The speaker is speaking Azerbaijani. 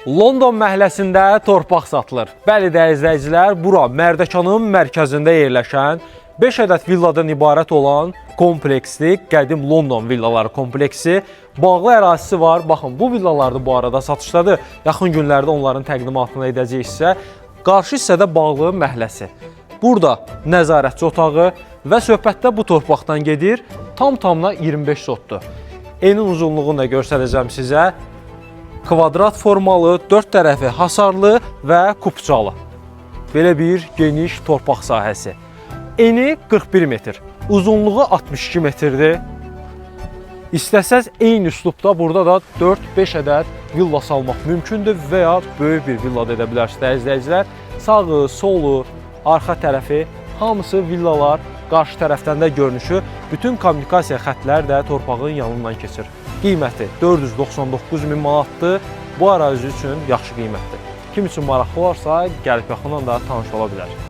London məhəlləsində torpaq satılır. Bəli, dəyərli izləyicilər, bura Mərdəkanın mərkəzində yerləşən 5 ədəd villadan ibarət olan kompleksli qədim London villaları kompleksi bağlı ərazisi var. Baxın, bu villalar da bu arada satışdadır. Yaxın günlərdə onların təqdimatını edəcəyik sizə. Qarşı hissədə bağlı məhəlləsi. Burada nəzarətçi otağı və söhbətdə bu torpaqdan gedir. Tam-tamına 25 sotdur. Enin uzunluğunu da göstərəcəm sizə. Kvadrat formalı, dörd tərəfi hasarlı və kupçalı. Belə bir geniş torpaq sahəsi. Eni 41 metr, uzunluğu 62 metrdir. İstəsəz eyni üslubda burada da 4-5 ədəd villa salmaq mümkündür və ya böyük bir villa da edə bilərsiniz dəyərli izləyicilər. Sağı, solu, arxa tərəfi hamısı villalar, qarşı tərəfdən də görünüşü, bütün kommunikasiya xətləri də torpağın yanından keçir. Qiyməti 499 min manatdır. Bu ərazi üçün yaxşı qiymətdir. Kim üçün maraqlı olarsa, gəlib yaxından da tanış ola bilər.